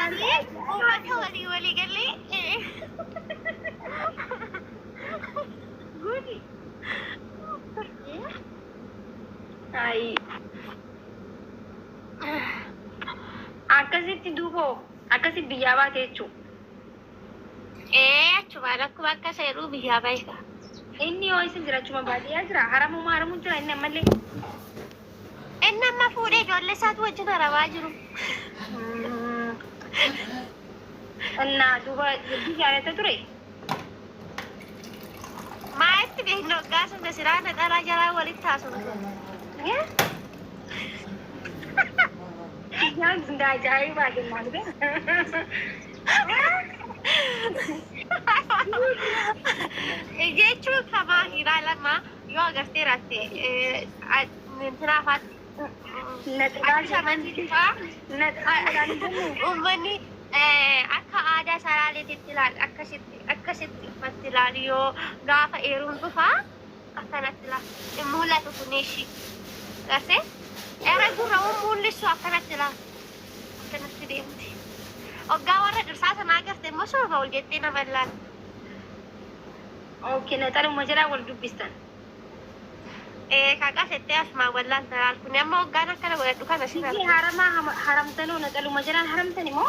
Ani uummata walii walii galee. Gudi. Ayi. Akkasitti duuba akkasi biyyaa baate jechuudha. Ee, achumaan akkuma akka seeruu biyyaa bahe. Inni yoo isa jira, achuma baadiyyaa jira. Haramumaa haramuu jira inni ammallee. Inni amma fuudhee ijoollee isaatu wajjin haramaa jiru. Innaa duuba hedduu jaalata ture. Maa itti beekna, waggaa sana siraa naxalaa jalaa walitti haasofnu. Biyyaan hunda ajaa'ibaa jennaan dhufe. Jechuun kamaa hiraa lama yoo agartee raatte intinaa afaatti Naxalaa akka amantiitti fa'aa naxalaa jalaan hin jenne. Uummanni akka aadaa salaaleetitti ilaali, akkasitti akkasitti uffatti ilaali. Yoo gaafa eeruun dhufaa akkanatti ilaali, hin mul'atu kun ishii gartee era gurra waan mul'isu akkanatti ilaali, akkanatti deemti. Hoggaa warra dhirsaa sanaa agarte immoo sooma ol jettee nama ilaali. Okay, naxaluma jalaa wal dubbistan. Ee, kaqas jettee asumaan wallaalta laal kun amma hoggaan akkana godhadhu kana sin Biyyi argu. haramaa haramtanoo naxaluma jalaan haramtani moo?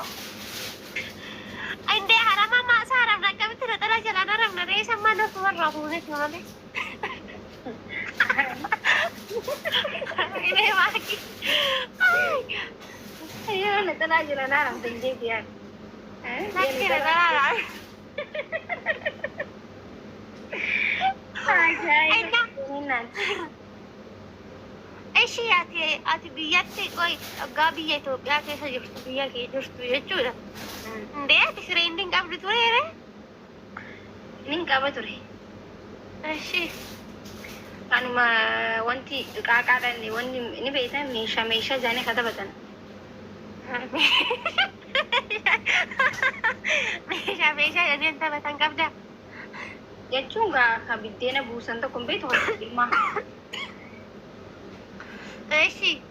Indee haramaa maasaa haramna, akkamitti naxala jalaan haramna ree? Isa mana ofumarraa fuuneeti malee. Inee maaki. Yoo naxalaa jalaan haramtan jeeti yaa. Lakki, naxalaa. Ajaa'iba. Ishii ati biyyatti qoy, hoggaa biyya Itoophiyaa keessa jirtu, biyya kee jirtu jechuudha. Indee ati friendii hin qabdu ture ree? Nin qaba ture. Ishii. Anuma wanti qaaqaadhaan wanni ni beektan, meeshaa meeshaa jaanii katabatan. Meeshaa meeshaa jedhanii taphatan qabdaa? Jechuun gaa ka biddeena buusan tokko hin beektu, kan ilmaa. Ishii.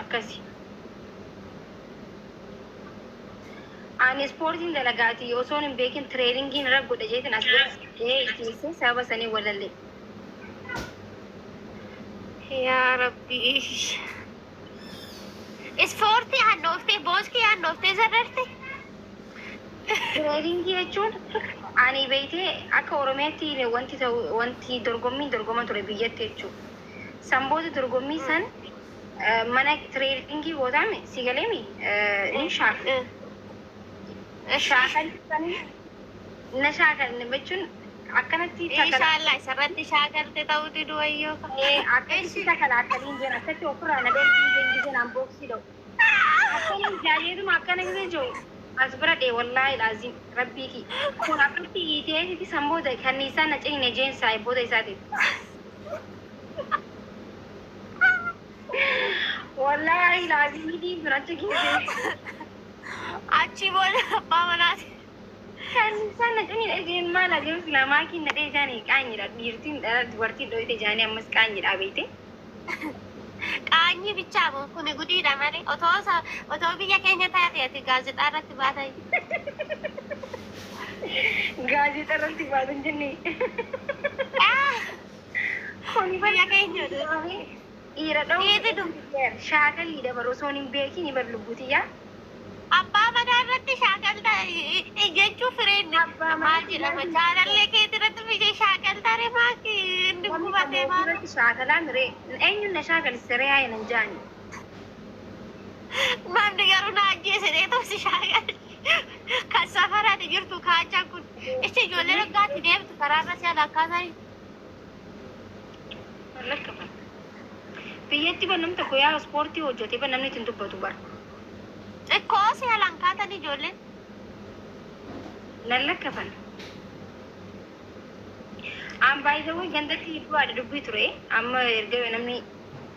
Akkasi. Ani ispoortiin dalagaati, osoon hin beekin trainingiin irra godha jeetin as bira gahee itti sababa sanii walalle. Yaa Rabbi. Ispoortii handhooftee, booskii handhooftee zarrarte? Trainingii jechuun ani beektee akka Oromiyaatti wanti ta'u, wanti dorgommiin dorgoma ture biyyatti jechuudha. San booda dorgommii san mana trainingii gootaame si galeemi ni shaakala. Shaakalli sanii na shaakalne jechuun akkanatti takala. Inshaallah isarratti shaakalte ta'uu didu wayyoo. Akkasitti takala akkaliin jeen, akkatti ofirraa na dhoorkii jeen giseen an booksii dha'u. Akkana jaayeetuma akkana gisee jiru as bira dhee, wallaahi laazim rabbii ki. Kun akkatti hiiteetiti san booda kanniisaan na ciniine jeen saahiboota isaatiif. Wallaahi laazim hidhiin sun achi geessee. Achi booda abbaa manaati. Kanniisaan na ciniine jeen, maal adeemsi lamaa kinna dhee jaanii qaanyidha. Dhiirtiin dhala dubartiin dhoyite jaanii ammas qaanyidha beekte. Qaanyii bichaa moo, kuni gudiidha malee, otoo biyya keenya taate ati gaazexaa irratti baata. Gaazexaa irratti baatan jenne. Kuni Biyya keenya dhiira dha'uu Dhiirri shaakalliidha bar, osoon hin beekin bar lubbutiyyaa. Abbaa manaa irratti shaakalta jechuu fireen Abbaa maal manaa jedhama, jaalallee keetii irratti biyya shaakalta ree, maaki inni Namni gubatee maal? irratti shaakalaa miree, eenyuun na shaakalisse ree, haa nan jaani. Namni garuu na ajjeese dheetoo si shaakal kan safaraati jirtu kaachaan kun ichi ijoollee dhuggaatti deemtu karaarra si alakkaatanii. Lakkafa. Biyyatti bar namni tokko yaa ispoortii hojjetee bar namni ittiin dubbatu bar. Xiqqoo si alankaatan ijoolleen. Nan lakkafan. An baay'ee gandatti hedduu haadha dubbii ture. Amma erga namni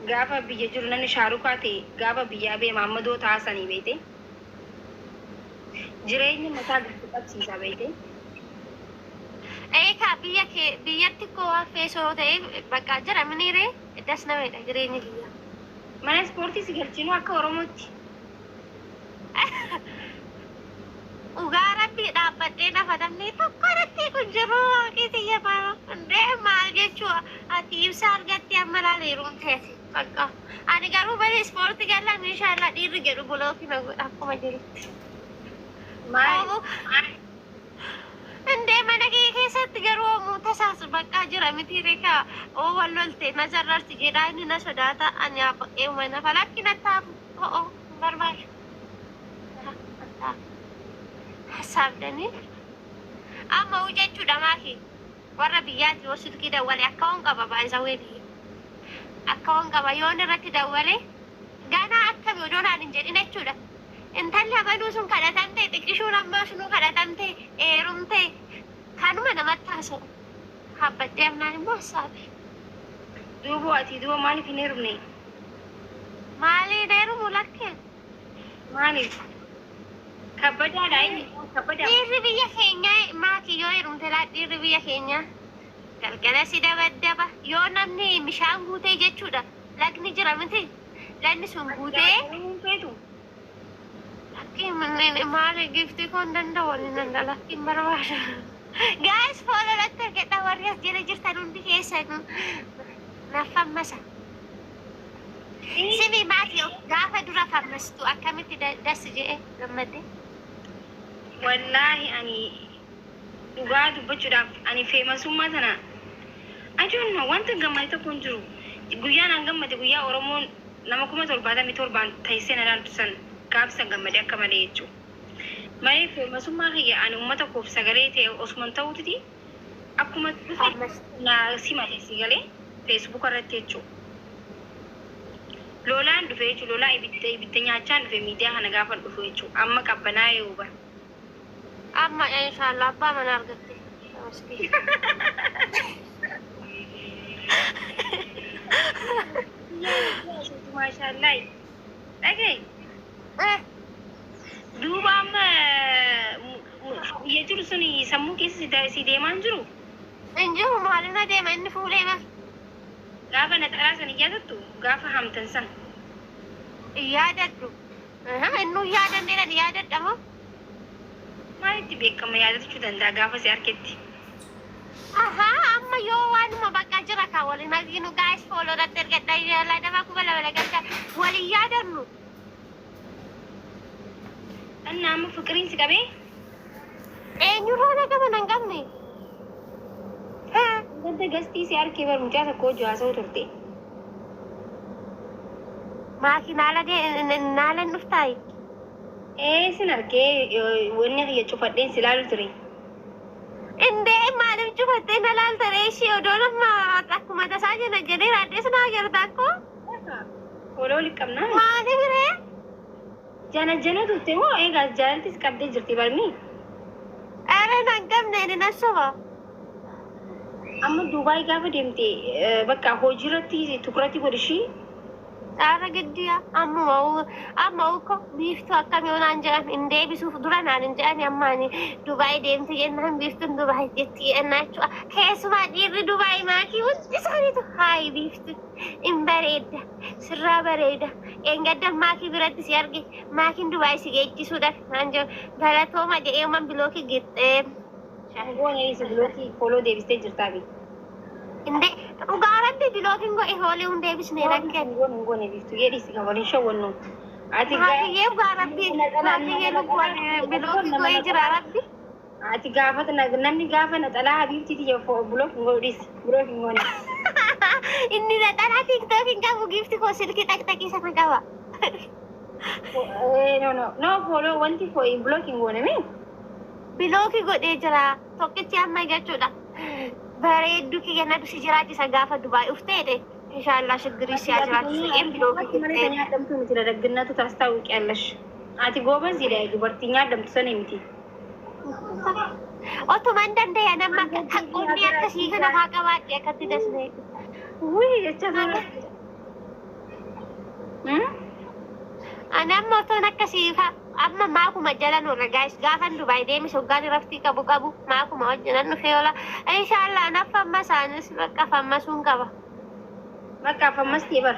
gaafa biyya jiru namni shaarukaa ta'e, gaafa biyyaa ba'e maammadoo taasanii beekte. Jireenya mataa gadi qabsiisa beekte. Eekaa biyya kee biyyatti koo waan feesoo ta'eef bakka jira miniiree das nameedha jireenyi biyya. Mana ispoortii si galchinu akka Oromootti. Dhugaa rabbii dhaabbadhee lafa namni tokko irratti kun jiru waaqii maal hundee maal jechuu ati ibsa argatti amma laala yeroon ta'e bakka. Ani garuu bari ispoortii gallaan inshaallah dhiirri jedhu bulookii na godha akkuma jirutti. Maal? Indee mana kee keessatti garuu oomuu tasaas bakka jira miti reekaa oo wal lolte na zarrarti jedhaa inni na sodaata ani eeuma na falakki na taafu o'o hin barbaadu. Hasaabdanii amma hoo jechuudha maaki warra biyyaati yoo silkii dawwale akka waan qaba baay'isawee biyya akka waan qaba yoon irratti dawwale ganaa akkami odoo naan hin jedhin jechuudha. Intalli abaluu sun kadhatamte xiqqishuun ammaa sunuu kadhatamte heerumte kanuma namatti haasa'u. Haabbattee amnaan immoo haasaabe. Duuba ati duuba maaliif hin heerumne? Maaliin heerumu lakkeen? Maaliif? Kabbadaadha inni kabbadaa. Dhiirri biyya keenyaa maaki yoo heerumte laa dhiirri biyya keenyaa galgala si dabaddaba yoo namni bishaan guutee jechuudha. Lagni jira miti. Lagni sun guutee Heerumuun feetu? Lakkiin maali giftii koon danda'u waliin danda'a lakkiin barbaada. Guys, follow irratti argadha warri as jala jirtan hundi keessanuu naaf fammasa. Simi maaki gaafa dura fammastu akkamitti das jedhe gammadde? Wallaahi ani dhugaa dubbachuudhaaf ani famousummaa tana I don't know, wanta gammade tokko hin jiru. Guyyaan an gammade guyyaa Oromoon nama 77,000 teessee na ilaaltu san gaafsan gammade akka malee jechuudha. Malee famousummaa kiyya ani uummata koof sagalee ta'e osuma hin ta'uutiti akkuma dhufe Fammastu. Na simate si galee Feesbuuka irratti jechuudha. Lolaan dhufe jechuudha. Lolaa ibidda ibidda nyaachaan dhufe miidiyaa kana gaafa dhufu jechuudha. Amma qabbanaa'ee huba. Amma inshaallah abbaa mana argatte. Miskiin. Maashaallah. Dhagaye. Duuba amma biyya jiru sun sammuu keessa si deemaa hin jiru. Hin jiru maalina deema inni fuudhee bar. Gaafa naxalaa san hin yaadattu gaafa hamtan san. Hin yaadadhu. Innuu yaadannee yaadadha moo? Maalitti beekama yaadachuu danda'a gaafa si harketti? Ahaa, amma yoo waanuma bakka jira kan waliin arginu guys follow irratti ergadha yaalaa nama 2000 galcha waliin yaadannu. Anna amma fiqiriin si qabee? Eenyurraa na qaba nan qabne. Gadda gastii si harkee bar mucaa tokko hojii haasa'u turte. Maatii naalan dhuftaayi. Ee sin harkee wanni kiyya cufadheen si ilaalu ture. Indee maaliif cufattee na laalta ree ishee odoo nama akkuma tasaa jena jedhee raaddees naa jirta akkoo. Follow walitti qabnaa. Maaliif ree? Jana jana turte moo eegaa jaalaltis qabdee jirti barmi. Ere nan qabne inni na soba. Amma Duubaay gaafa deemte bakka hojii irratti tukuratti godhishii. Caara giddiya ammuma amma uko biiftuu akkamii naan jedhan hin deebisuuf dura naan hin jedhan amma ani Dubaay deemte jennaan biiftuun Dubaay jetti jennaa jechuudha. Keessumaa dhiirri Dubaay maakii hundi isaaniitu haayi biiftu hin bareedda sirraa bareeda. Eengadda maakii biratti si arge maakiin Dubaay si geejjisuudhaaf naan jedhu galatooma jedhee man blockii gixxee. Goone isa blockii follow deebistee jirtaabi. Inde dhugaa rabbi blockiin godhe hoolee hun deebisnee rakkate. Goone goone biiftuu jedhisi kan waliin shawwannu. Ati Maakiyyee dhugaa rabbi maakiyyee lubbuu blockii godhee jira rabbi. Ati gaafa namni gaafa naxalaa habiibtiiti block hin godhu dhisi block hin goone. Inni naxalaa TikTok hin qabu giifti koo silkii xaqxaqii sana qaba. No, no, no, follow wanti block hin goone mi? Blockii godhee jira tokkichi amma jechuudha. Bareedduu kiyya natu si jiraachisa gaafa Dubaay ufteedhe. Inshaallah shiggirii si haa jiraachisa jedheen blockii Malee godhee. nyaadhamtu miti dadaggannatu taastaawiqiyallash. Ati goobazidha dubartii nyaadhamtu sana miti. Otuma hin danda'e nama haqqoonni akkasii kana haa qabaadhe akkatti dasnee. Wuyi jecha sana. Ani amma otoon akkasii Amma maakuma jala nurra gaayis gaafan Dubaay deemis hoggaan raftii qabu qabu maakuma wajjinan dhufee oola. Inshaallah naaf fammasaanis bakka fammasuun qaba. Bakka fammas ta'e bar.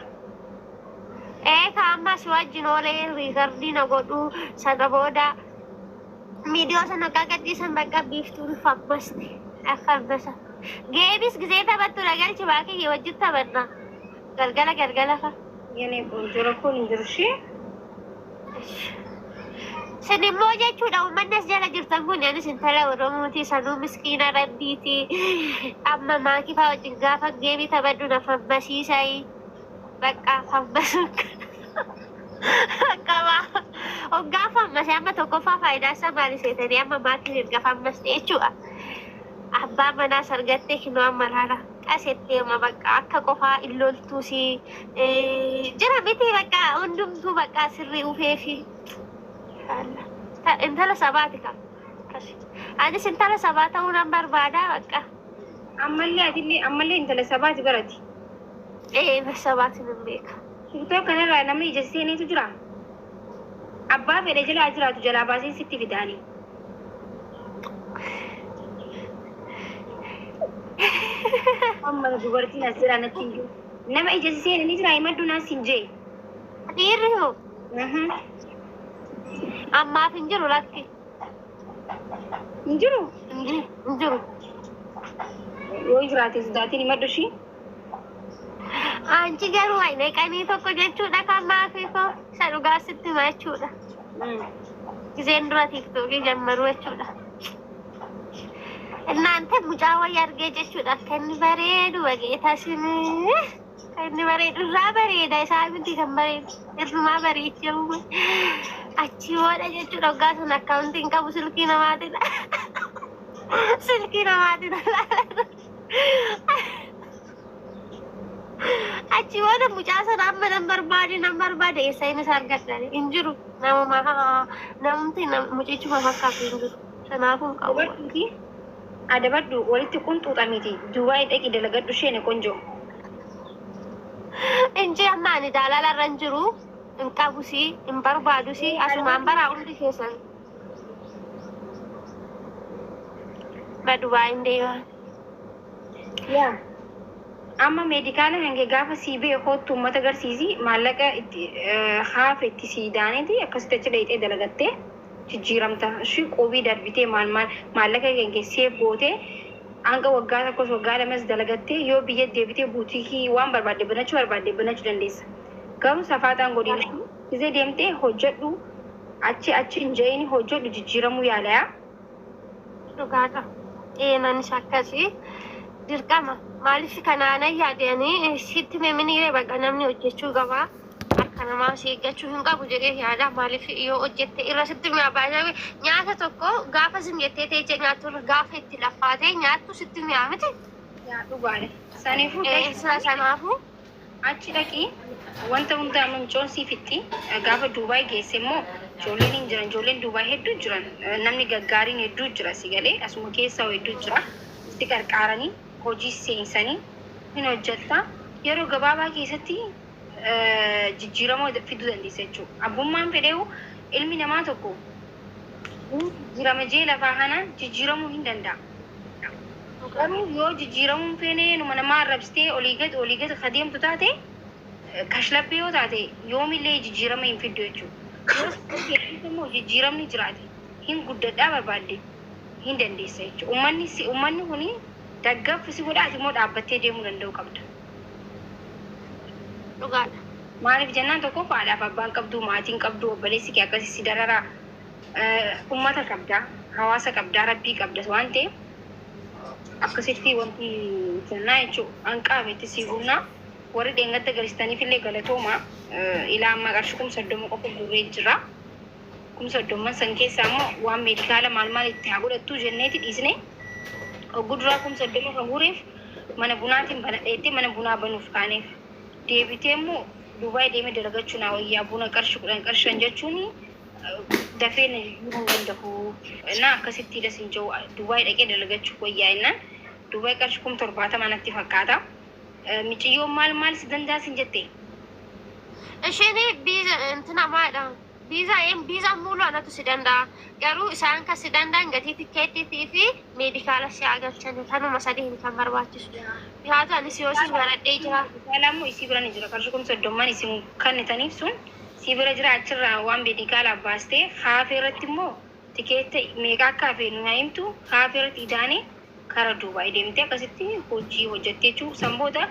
Ee ka ammas wajjin oolee riikardii na godhu sana booda miidiyoo sana akka gadhiisan bakka biiftuun fammaste akkammasa. Geebis gisee taphattu na galchi baakiyye wajjin taphanna. Galgala galgala fa. Yene ቆንጆ rakkoon hin jiru ishee. Sin immoo jechuudha uummanni as jala jirtan kun anis intala Oromooti sanuu miskiina rabbiiti. Amma maakii fa'aa wajjin gaafa geebii taphadhu na fammasiisai. Bakka fammasu qaba. Hoggaa fammase amma tokkoffaa faayidaa isaa maali seetanii amma maatiin erga fammaste jechuudha. Abbaa manaas argattee kinoo amma laala qasettee amma bakka akka qofaa illoltuusi jira miti bakka hundumtuu bakka sirrii ufeefi. Intala sabaati ka. Anis intala sabaa ta'uu nan barbaada bakka. Ammallee atillee ammallee intala sabaati barati. Ee sabaati nan beeka. TikTok kanarraa namni ija seeneetu jira. Abbaa fedhe jalaa jiraatu jalaa baasee sitti fidaanii. Amma dubartiin as jira natti hin jiru. Nama ija seene ni jira himadhu naas hin jee. Dhiirri hoo ammaaf hin jiru lakki. Hin jiru. Hin jiru. Yoo jiraate sodaatiin himadhu ishii. Anchi garuu ayina qanii tokko jechuudha kan maafii koo isa dhugaa sitti hima jechuudha. Giseen dura tiiktookii jammaruu jechuudha. እናንተ mucaa wayii argee jechuudha akka inni bareedu bageetaa sinii akka inni bareedu irraa bareeda isaa miti kan bareedu irrumaa bareechamu achi booda jechuudha hoggaa sun akkaawuntii hin qabu silkii namaatidha. Silkii namaatidha. Achi booda mucaa sana amma nan barbaade nan barbaade eessa inni isa argadha hin jiru namuma namumti mucichuma fakkaatu hin jiru sanaafuu hin qabu. Adabadhuuti. Adabadhu walitti qunxuuxamiti. Dubaay dhaqi dalagadhu isheen ቆንጆ. Inji amma ani jaalala irra hin jiru hin qabusi hin barbaadusi asumaan baraa hundi keessan ba Dubaay hin deema. Yaa. Amma meedikaala hange gaafa sii ba'e kootu uummata agarsiisi maallaqa itti haafe itti sii daaneeti akkasitti achi dhayxee dalagattee jijjiiramta. Ishii qoobii darbitee maal maal maallaqa kan seef gootee hanga waggaa tokkos waggaa lamas dalagattee yoo biyya deebitee buutiikii waan barbaadde banachuu barbaadde banachuu dandeessa. Garuu safaataan godhin gisee deemtee hojjedhu achi achi hin je'ini hojjedhu jijjiiramuu yaalayaa. Dhugaadha. Eenanis akkasii dirqama. Maaliif kanaanan yaadanii sitti meeminiree bakka namni hojjechuu qaba. Harka namaa si eeggachuu hin qabu jedhee yaada. Maaliif yoo hojjette irra sitti mi'a baay'ee nyaata tokko gaafa sim jettee teessee nyaattu irra gaafa itti laffaatee nyaattu sitti mi'a miti. Yaa dhugaadha. Saniifuu Sanaafuu achi dhaqii wanta hundaa mamcoon sii fixxi gaafa Duubaay geesse immoo ijoolleen hin jiran ijoolleen Duubaay hedduu jiran namni gaggaariin hedduu jira si galee asuma keessaa hedduu jira itti qarqaaranii hojii seensanii hin hojjetta yeroo gabaabaa keessatti jijjiirama fiduu dandeessa jechuudha. Abbummaan fedheewu ilmi namaa tokko jijjiirama jee lafaa kana jijjiiramuu hin danda'a. Garuu yoo jijjiiramuu hin feene numa namaa arrabsitee olii gad ka deemtu taate kashlabbee yoo taate yoomillee jijjiirama hin fiddu jechuudha. Yoo keessatti immoo jijjiiramni jiraate hin guddadhaa barbaadde hin dandeessa jechuudha. Uummanni si uummanni kuni daggaffi si godhaati immoo dhaabbattee deemuu danda'u qabda. Dhugaadha. Maaliif jennaan tokko haadhaaf abbaan qabdu maatiin qabdu obboleessi kee akkasii si dararaa uummata qabda hawaasa qabda rabbii qabda waan ta'eef akkasitti wanti jennaa jechuudha. Hanqaametti si humna warri dheengadda galchitaniif illee galatooma ilaa amma qarshii 30,000 qofa guurree jira. 30,000 san keessaa immoo waan meedikaala maal maal itti haa godhattu jenneeti dhiisne hogguu duraa 30,000 kan guureef mana bunaatiin banadheettee mana bunaa banuuf kaaneef deebitee immoo Dubaay deemee dalagachuu naa wayyaa buna qarshii 10 qarshii 5 jechuun dafee na jijjiiruu hin danda'u. Na akkasitti das hin jiru Dubaay dhaqee dalagachuu wayyaa jennaan Dubaay qarshii 70,000 natti fakkaata. Miciyyoon maal maal si danda'a sin jette? Isheen biiza intina maadha. Viizaa een viizaan muuluu anatu si danda'a. Garuu isaan kan si danda'an gatii tikkeettiitii fi meedikaala si haa galchani. Kanuma sadiin kan barbaachisu. Haa ta'u ani siyoosiis baradhee jira. Meedikaala immoo isii bira ni jira. Qarshii 30,000 isin kennitaniif sun sii bira jira achirraa waan meedikaalaaf baastee haafee irratti immoo tikeetta meeqa akka hafe nu haa himtu haafee irratti idaane kara Duubaay deemtee akkasitti hojii hojjatte jechuu san booda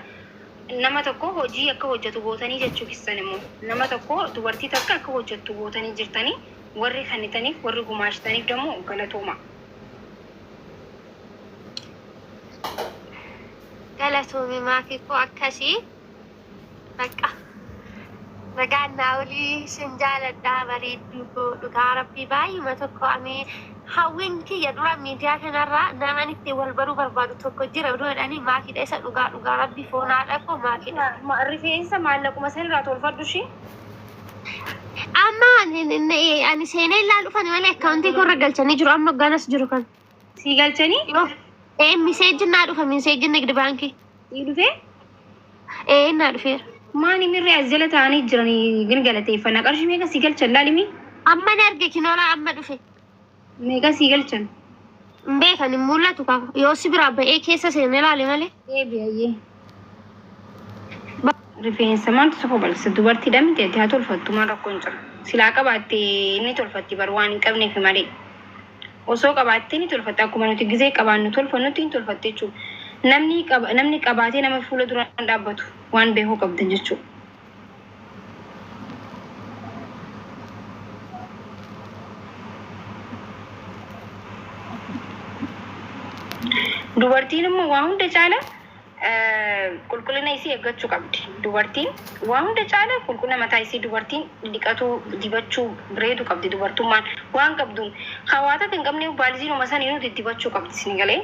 nama tokko hojii akka hojjatu gootanii jechuu keessan immoo nama tokko dubartii takka akka hojjattu gootanii jirtanii warri kennitaniif warri gumaachitaniif dammoo galatooma. Galatoomi maakii koo akkasii Bakka nagaan naa olii sin jaaladha bareedduu koo dhugaa rabbii baay'uma tokko ani hawwiin kiyya dura miidiyaa kanarraa naman ittiin wal baruu barbaadu tokko jira odoo jedhanii maakiidha isa dhugaa dhugaa rabbii foon haadha koo maakiidha. Rifeensa maallaquma sanirraa tolfadhu ishii. Amma ani seenee ilaalu dhufani malee akkaawuntii koo irra galchanii jiru amma ganas jiru kan. Sii galchanii? Yoo ee miseejin naa dhufa miseejin nigdi baankii. Sii dhufee? Ee naa dhufeera. Maani mirree as jala taa'anii jiranii gin galateeffanna. Qarshii meeqa sii galchan laalimi? Amma na arge kinoolaa amma dhufe. Meeqa sii galchan? Hin beekan hin mul'atu kaa yoo si biraa ba'ee keessa seenee laale malee. Deebi ayyee. Rifeensa maaltu si kobalchisa dubartiidha miti ati haa tolfattu maal rakkoon jira silaa qabaatte ni tolfatti bar waan hin qabneefi malee osoo qabaattee ni tolfatti akkuma nuti gizee qabaannu tolfannutti hin tolfatte jechuudha namni qaba namni qabaatee nama fuula duraan dhaabbatu waan beekuu qabdan jechuudha. Dubartiin immoo waa hunda caala qulqullina isii eeggachuu qabdi. Dubartiin waa hunda caala qulqullina mataa isii dubartiin dhiqatuu, dibachuu, bareedu qabdi dubartummaan waan qabduun. Ka waa takka hin qabne baaliziinuma saniinuu diddibachuu qabdi isin galee.